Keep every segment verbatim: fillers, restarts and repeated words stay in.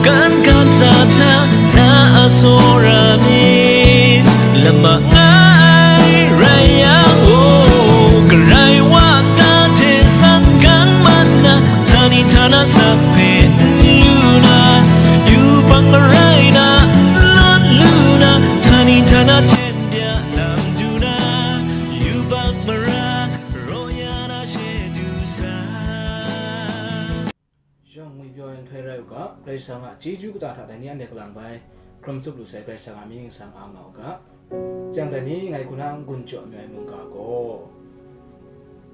Kan kan sa hta na a tsawra mi, lama ngai rai yang, oh, Karai wa ta hte san kan man na, htani htana sak hpe n lu na, yubak marai na, n lat lu na, htani htana hten bya lam du na, yubak mara raw ya na she du sa. Yawng ngwi pyaw ai nhtoi rai u ga, Karai Kasang a chyeju kata hta dai ni anhte kalang bai hkrum tsup lu sai, Karai Kasang a mying nsang a nga u ga. Chyang dai ni ngai hku na n-gun jaw mi ai mungga gaw,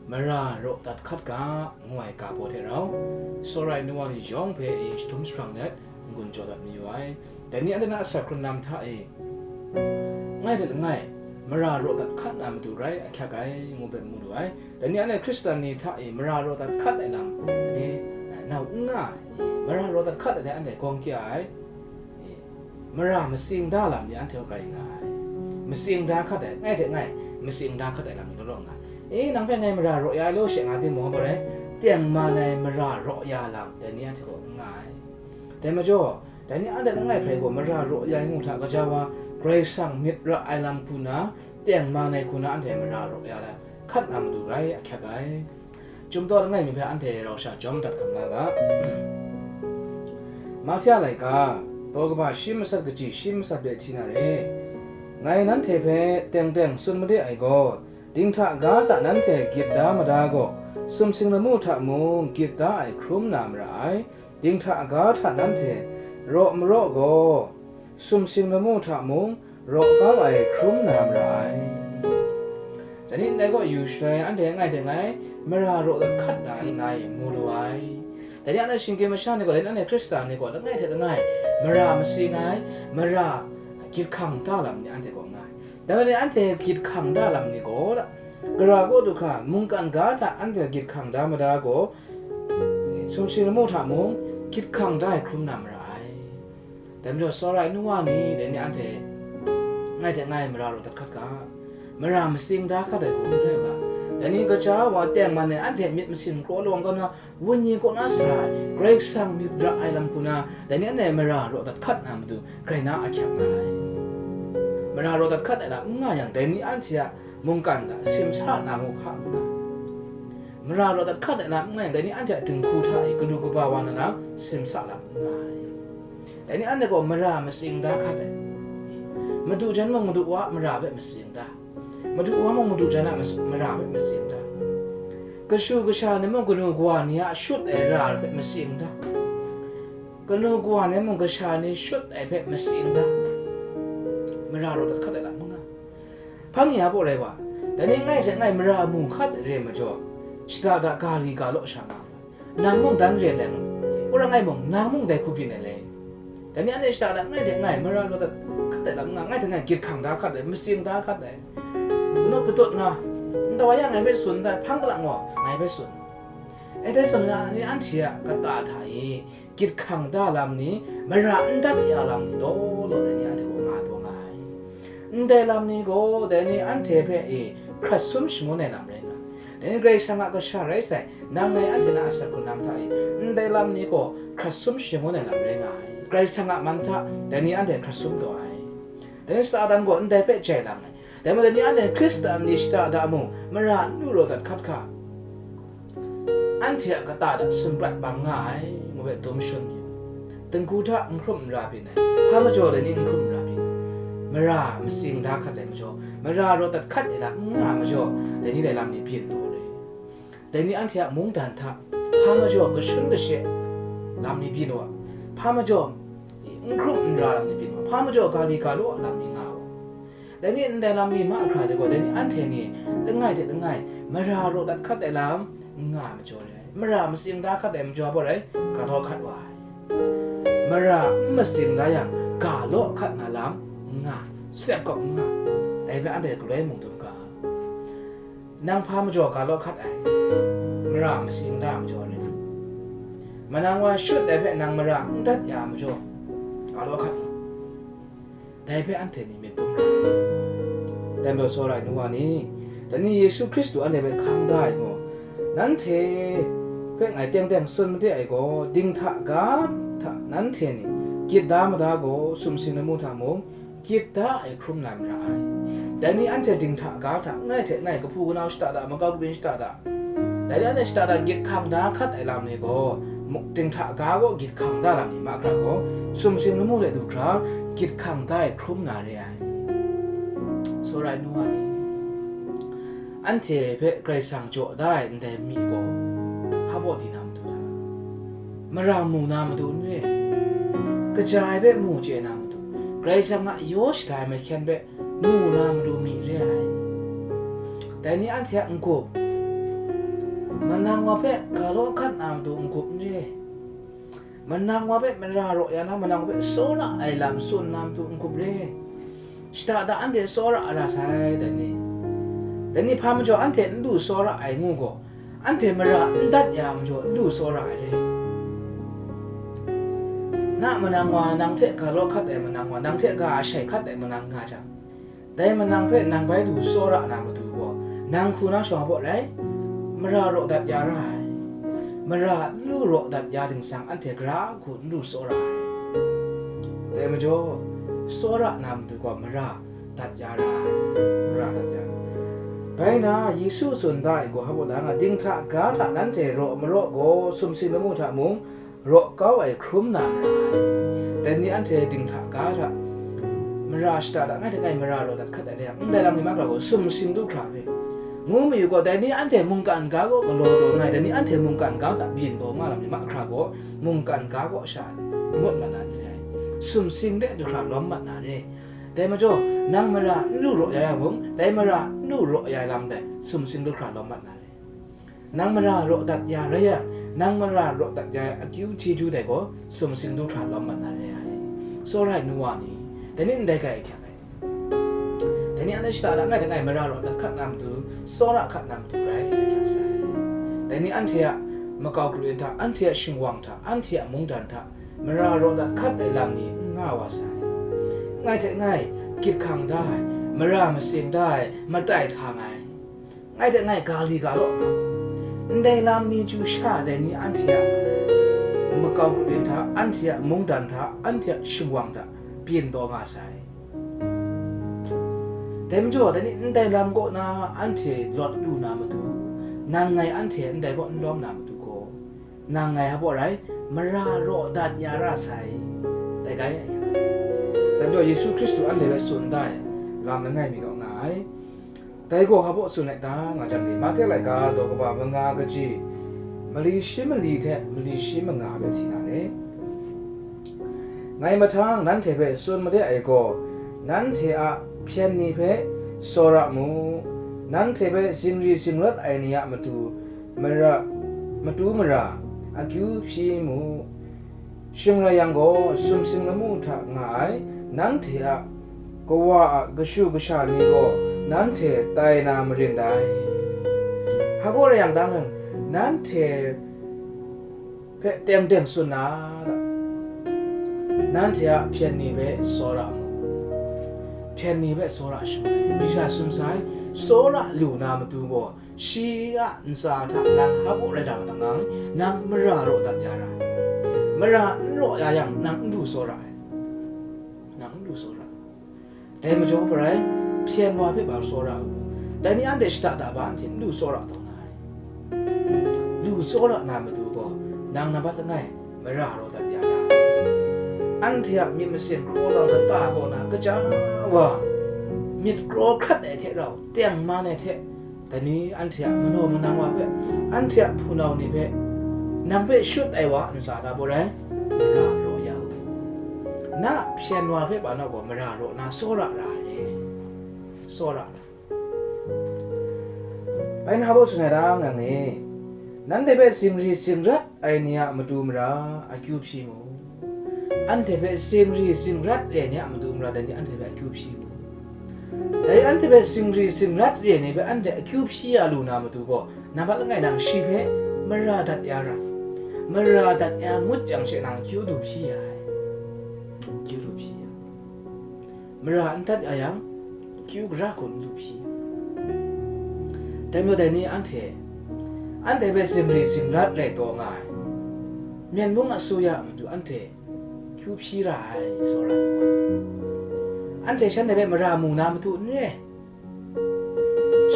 mara raw dat hkat ga, ngu ai ga baw hte rau, tsawra ai nu wa ni yawng hpe e jahtum jahprang let n-gun jaw dat mayu ai. Dai ni anhte na asak hkrun lam hta e, ngai dat langai, mara raw dat hkat na matu rai ahkyak ai, ngu hpe mu lu ai. Dai ni anhte Hkristan ni hta e mara raw dat hkat ai lam, dai ni, nau n nga ai, mara raw dat hkat ai anhte gawng kya ai, mara matsing da lam ni anhte hkrai nga ai. Matsing da hkat ai, ngai hte ngai, matsing da hkat ai lam ni law law nga ai. E, nang hpe ngai mara raw ya ai law she nga timung, hpa rai, tengman ai mara raw ya lam, dai ni anhte gaw n nga ai. Dai majaw, dai ni anhte langai hpe gaw mara raw ya ai ngu hta, gaja wa Karai Kasang myit ra ai lam hku na, tengman ai hku na anhte mara raw ya ai hkat na matu rai ahkyak ai. Chyum taw langai mi hpe anhte rau sha jawm dat gam nga ga. Mahtia laika, daw kaba shi masat kaji shi masat hpe hti na re. Ngai nanhte hpe teng teng tsun made ai gaw, dinghta ga hta nanhte gyit da mada gaw, sumsing lamu hta mung gyit da ai hkrum na mara ai. Dinghta ga hta nanhte raw maraw gaw, sumsing lamu hta mung raw kau ai hkrum na mara ai. Dai ni ndai gaw yu shaloi, anhte ngai hte ngai mara raw dat hkat na ai, ngai mu lu ai. Dai ni anhte shinggyim masha ni gaw, dai ni anhte Hkristan ni gaw, langai hte langai mara matsing ai, mara gyit hkang da lam ni anhte gaw nga ai. Dai ni anhte gyit hkang da lam ni gaw, gara kaw du hkra, mungkan ga hta anhte gyit hkang da mada gaw, sumsing lamu hta mung gyit hkang da ai hkrum na mara ai. Dai majaw, tsawra ai nu wa ni, dai ni anhte ngai hte ngai mara raw dat hkat ga, mara matsing da hkat ai hku n rai u ga. Dai ni gaja wa tengman ai anhte myit masin kraw lawng kau na, wenyi kaw na sa ai, Karai Kasang myit ra ai lam hku na, dai ni anhte mara raw dat hkat na matu, grai na ahkyak nga ai. Mara raw dat hkat ai lam n nga yang, dai ni anhte a mungkan hta simsa na mu hka n nga. Mara raw dat hkat ai lam n nga yang, dai ni anhte a dinghku hta e galu kaba wa na lam simsa lam n nga ai. Dai ni anhte gaw mara matsing da hkat ai. Madu jan mung madu wa mara hpe matsing da. Madu wa mung madu jan a mas-, mara hpe matsing da. Kashu kasha ni mung kanu kawa ni a shut ai ra hpe matsing da. Kanu kawa ni mung kasha ni shut ai hpe matsing da. Mara raw dat hkat ai lam n nga. Hpang ya baw rai wa, dai ni ngai hte ngai mara mu hkat re majaw, shada da ga li ga law sha nga, nang mung dan re ai, wora ngai mung, nang mung dai hku byin ai le. Dai ni anhte shada da ngai hte ngai mara raw dat hkat ai lam n nga, ngai hte ngai gyit hkang da hkat ai, matsing da hkat ai. Naw katut nga, ntawa ya ngai hpe tsun da, hpang galang gaw ngai hpe tsun. E, dai zawn na ni anhte a kata hta e, gyit hkang da lam ni, mara n dat ya lam ni law law, dai ni anhte gaw nga taw nga ai. Ndai lam ni gaw, dai ni anhte hpe e hkrat sum shangun ai lam rai nga ai. Dai ni Karai Kasang a kasha rai sai, nang ngai anhte na asak hkrun lam hta e, ndai lam ni gaw hkrat sum shangun ai lam rai nga ai. Karai Kasang a man hta, dai ni anhte hkrat sum taw ai. Dai ni Satan gaw ndai hpe jai lang ai. Dai majaw, dai ni anhte Hkristan ni shada da mung, mara n lu raw dat hkat hkra, anhte a kata hta sumrat bang nga ai, ngu hpe dum shun yu. Dinghku hta n hkrum n ra byin ai, hpa majaw dai ni n hkrum n ra byin ai. Mara matsing da hkat ai majaw, mara raw dat hkat ai lam n nga majaw, dai ni dai lam ni byin taw re. Dai ni anhte a mungdan hta, hpa majaw kashun kashe lam ni byin wa, hpa majaw n hkrum n ra lam ni byin wa, hpa majaw ga li ga law lam ni nga wa. Dai ni ndai lam ni mahkra de gaw, dai ni anhte ni langai hte langai mara raw dat hkat ai lam n nga ai majaw re ai. Mara matsing da hkat ai majaw gaw rai, ga law hkat wa ai. Mara n matsing da yang, ga law hkat na lam n nga, sep kawp n nga. Dai hpe anhte galoi mung dum ga. Nang hpa majaw ga law hkat ai, mara matsing da ai majaw rai. Manang wa shut ai hpe nang mara n dat ya ai majaw, ga law hkat ai. Dai hpe anhte ni myit dum ra ai. Dai majaw, tsawra ai nu wa ni, dai ni Yesu Hkristu anhte hpe hkang da ai gaw, nanhte hpe ngai teng teng tsun made ai gaw, dinghta ga hta nanhte ni gyit da mada gaw sumsing lamu hta mung, gyit da ai hkrum na mara ai. Dai ni anhte dinghta ga hta, ngai hte ngai, kahpu kanau shada da, makau kabyin shada da, dai ni anhte shada da gyit hkang da hkat ai lam ni gaw, mu-, dinghta ga gaw gyit hkang da lam ni mahkra gaw, sumsing lamu hte du hkra gyit hkang da ai hkrum na re ai. Tsawra ai nu wa ni, anhte hpe Karai Kasang jaw da ai ndai mi gaw, hpa baw di na matu ta? Mara mu na matu n re, kaja ai hpe mu chye na matu, Karai Kasang a yaw shada ai mahkyen hpe mu na matu mi re ai. Dai ni anhte a n-gup, manang wa hpe ga law hkat na matu n-gup n re, manang wa hpe mara raw ya na, manang wa hpe tsawra ai lam tsun na matu n-gup re. Shada da anhte tsawra ra sai, dai ni, dai ni hpa majaw anhte n du tsawra ai ngu gaw, anhte mara n dat ya majaw n du tsawra ai re. Na manang wa, nang hte ga law hkat ai manang wa, nang hte ga ashai hkat ai manang nga jang, dai manang hpe nang bai lu tsawra na matu gaw, nang hku na shawng baw rai, mara raw dat ya ra ai. Mara n lu raw dat ya dingsang, anhte gara hku n lu tsawra ai. Dai majaw, tsawra na matu gaw mara dat ya ra ai, mara dat ya ra ai. Bai na, Yesu tsun da ai gaw, hpa baw da nga, dinghta ga hta nanhte raw maraw gaw, sumsing lamu hta mung, raw kau ai hkrum na mara ai. Dai ni anhte dinghta ga hta, mara shada da, ngai hte ngai mara raw dat hkat ai re yang, ndai lam ni mahkra gaw, sumsing du hkra re. Ngu mayu gaw, dai ni anhte mungkan ga kaw galaw taw nga ai, dai ni anhte mungkan ga hta byin taw nga lam ni mahkra gaw, mungkan ga kaw sha ngut mat na n re ai. Sumsing de du hkra lawm mat na re. Dai majaw, nang mara n lu raw ya yang mung, dai mara n lu raw ya ai lam dai, sumsing du hkra lawm mat na re. Nang mara raw dat ya rai yang, nang mara raw dat ya ai akyu chyeju dai gaw, sumsing du hkra lawm mat na re ai. Tsawra ai nu wa ni, dai ni ndai kai ahkyak ai. Dai ni anhte shada da, ngai hte ngai mara raw dat hkat na matu, tsawra hkat na matu rai ahkyak sai. Dai ni anhte a makau kabyin hta, anhte a shingwang hta, anhte a mungdan hta, mara raw dat hkat ai lam ni n nga wa sai. Ngai hte ngai, gyit hkang da ai, mara masing da ai, matai htang ai, ngai hte ngai ga li ga law nga, ndai lam ni chyu sha dai ni anhte a makau kabyin hta, anhte a mungdan hta, anhte a shingwang hta byin taw nga sai. Dai majaw, dai ni ndai lam kaw na anhte lawt lu na matu, nang ngai anhte ndai kaw n lawm na matu gaw, nang ngai hpa baw rai, mara raw dat ya ra sai. Dai ga e. Dai majaw, Yesu Hkristu anhte hpe tsun da ai lam langai mi kaw nga ai. Dai gaw hpa baw tsun ai ta, nga jang ni, Mahte laika daw kaba manga kaji, mali shi mali hte mali shi manga hpe hti na re. Ngai mahtang nanhte hpe tsun made ai gaw, nanhte a hpyen ni hpe tsawra mu, nanhte hpe zingri zingrat ai ni a matu mara, matu mara akyu hpyi mu. Shing rai yang gaw, sumsing lamu hta nga ai nanhte a kawa a kashu kasha ni gaw nanhte tai na marin dai. Hpa baw rai yang dang, nanhte hpe teng teng tsun na, nanhte a hpyen ni hpe tsawra mu. Hpyen ni hpe tsawra shangun ai. Misa tsun sai, tsawra lu na matu gaw, shi a ntsa hta nang hpa baw rai da ma dang, nang mara raw dat ya ra ai. Mara n raw ya yang, nang n du tsawra ai. Nang n du tsawra ai. Dai majaw, hpa rai, hpyen wa hpe ba tsawra u. Dai ni anhte shada da ba anhte n lu tsawra taw na ai. Lu tsawra na matu gaw, nang nambat langai mara raw dat ya na. Anhte a myit masin kraw lang kata kaw na kaja wa, myit kraw hkrat ai hte rau, tengman ai hte, dai ni anhte a manaw manang wa hpe, anhte a hpunau ni hpe, nang hpe shut ai wa ntsa hta baw rai, mara raw ya u. Na a hpyen wa hpe ba naw gaw mara raw na tsawra ra ai. Tsawra ra. Bai na baw tsun ai ta, nang e, nanhte hpe zingri zingrat ai ni a matu mara akyu hpyi mu. Anhte hpe zingri zingrat re ai ni a matu mara dai ni anhte hpe akyu hpyi mu. Dai anhte hpe zingri zingrat re ai ni hpe anhte akyu hpyi ya lu na matu gaw, nambat langai nang shi hpe mara dat ya ra. Mara dat ya ngut jang she nang akyu du hpyi ya ai. Akyu du hpyi ya. Mara n dat ya yang, akyu gara hku n du hpyi. Dai majaw dai ni anhte, anhte hpe zingri zingrat rai taw nga ai, Myen mung asuya a matu anhte Lu hpyi ra ai, tsawra ai wa. Anhte shanhte hpe mara mu na matu n re.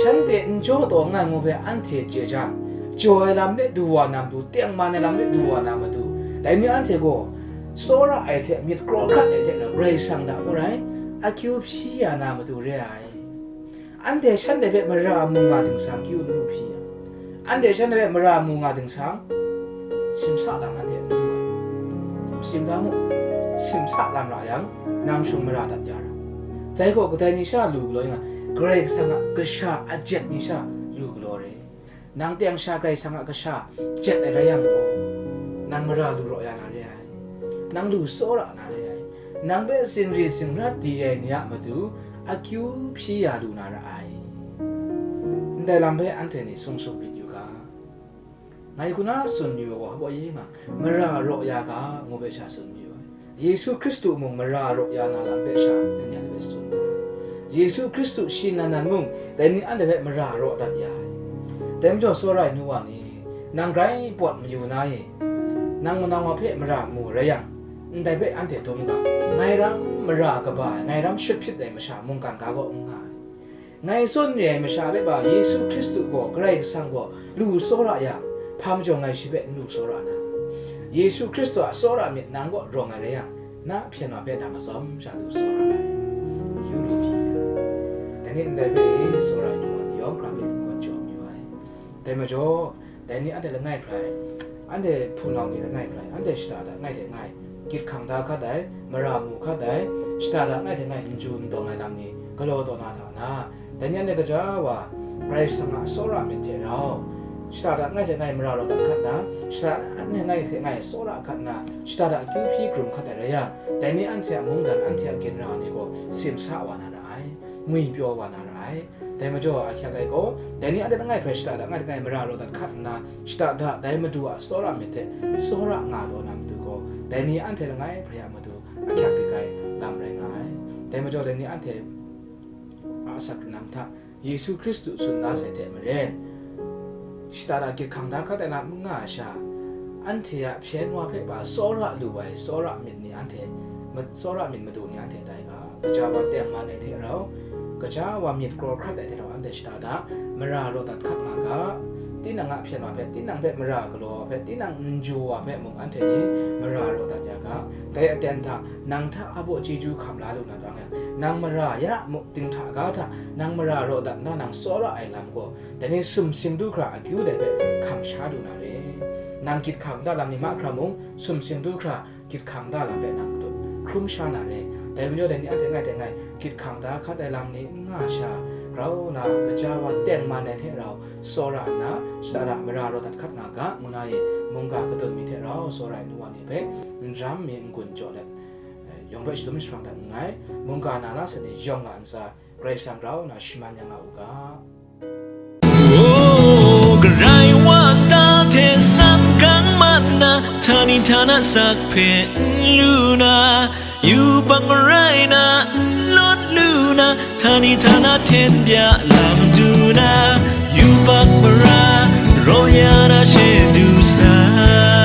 Shanhte n jaw taw nga ai ngu hpe anhte chye jang, jaw ai lam de du wa na matu, tengman ai lam de du wa na matu, dai ni anhte gaw tsawra ai hte myit kraw hkrat ai hte rau Karai Kasang hta gaw rai, akyu hpyi ya na matu re ai. Anhte shanhte hpe mara mu nga dingsang, kyu n lu hpyi yang, anhte shanhte hpe mara mu nga dingsang, simsa lam anhte n lu ai. Masim da mu, simsa lam ra yang, nang shung mara dat ya ra. Dai gaw kadai ni sha lu galaw nga, Karai Kasang a kasha a jet ni sha lu galaw re. Nang teng sha Karai Kasang a kasha jet ai rai yang gaw, nang mara lu raw ya na re ai. Nang lu tsawra na re ai. Nang hpe zingri zingrat di ai ni a matu akyu hpyi ya lu na ra ai. Ndai lam hpe anhte ni sung sung myit yu ga. Ngai hku na tsun mayu ai gaw, hpaw yi nga, mara raw ya ga, ngu hpe sha tsun mayu ai. Yesu Hkristu mung mara raw ya na lam hpe sha, nanhte hpe tsun ga. Yesu Hkristu shi nan nan mung, dai ni anhte hpe mara raw dat ya ai. Dai majaw, tsawra ai nu wa ni, nang grai pawt mayu na e, nang manang wa hpe mara mu rai yang, ndai hpe anhte dum ga, ngai ram mara kaba ai, ngai ram shut hpyit ai masha mungkan ga gaw n nga ai. Ngai tsun re ai masha hpe ba Yesu Hkristu gaw, Karai Kasang gaw lu tsawra yang, hpa majaw ngai shi hpe n lu tsawra na? Yesu Hkristu a tsawra myit nang kaw rawng ai rai yang, na hpyen wa hpe nang atsawm sha lu tsawra ai. Kyu lu hpyi ai. Dai ni ndai hpe tsawra ai nu wa ni yawng hkra hpe n-gun jaw mayu ai. Dai majaw, dai ni anhte langai hkrai, anhte hpunau ni langai hkrai, anhte shada da ngai hte ngai, gyit hkang da hkat ai, mara mu hkat ai, shada da ngai hte ngai n ju n dawng ai lam ni galaw taw na hta na, dai ni anhte gaja wa, Karai Kasang a tsawra myit hte rau, shada da ngai hte ngai mara raw dat hkat na, shada da anhte ngai hte ngai tsawra hkat na, shada da akyu hpyi hkrum hkat ai rai yang, dai ni anhte a mungdan, anhte a ginra ni gaw simsa wa na ra ai, ngwipyaw wa na ra ai. Dai majaw, ahkyak ai gaw, dai ni anhte langai hpe shada da ngai hte ngai mara raw dat hkat nna, shada da dai Madu a tsawra myit hte tsawra nga taw na matu gaw, dai ni anhte langai hpe a matu ahkyak dik ai lam rai nga ai. Dai majaw, dai ni anhte a asak lam hta Yesu Hkristu tsun da sai hte maren, shada da gyit hkang da hkat ai lam n nga ai sha, anhte a hpyen wa hpe ba tsawra lu ai tsawra myit ni anhte, ma-, tsawra myit madu ni anhte tai ga. Gaja wa tengman ai hte rau, gaja wa myit kraw hkrat ai hte rau anhte shada da mara raw dat hkat nga ga. Tinang a hpyen wa hpe, tinang hpe mara galaw wa hpe, tinang n ju wa hpe mung anhte ni mara raw dat ya ga. Dai aten hta, nang hta a baw chyeju hkam la lu na tang yang, nang mara ya muk ting hta ga hta, nang mara raw dat nna nang tsawra ai lam gaw, dai ni sumsing du hkra akyu dai hpe hkam sha lu na re. Nang gyit hkang da lam ni mahkra mung, sumsing du hkra gyit hkang da lam hpe nang matut hkrum sha na re. Dai majaw, dai ni anhte ngai hte ngai gyit hkang da hkat ai lam ni n nga sha, grau na gaja wa tengman ai hte rau tsawra nna, shada da mara raw dat hkat nga ga, ngu na e mungga padun mi hte rau tsawra ai nu wa ni hpe n ram mi n-gun jaw let, eh, yawng hpe shadum jahprang dat nngai, mungga na na sa ni yawng a ntsa, Karai Kasang grau nna shaman ya nga u ga. O, Karai wa nta hte san gang mat nna, htani htana asak hpe n lu na, yubak marai na n lawt lu na, htani htana hten bya lam du na, yubak mara raw ya na she du sa.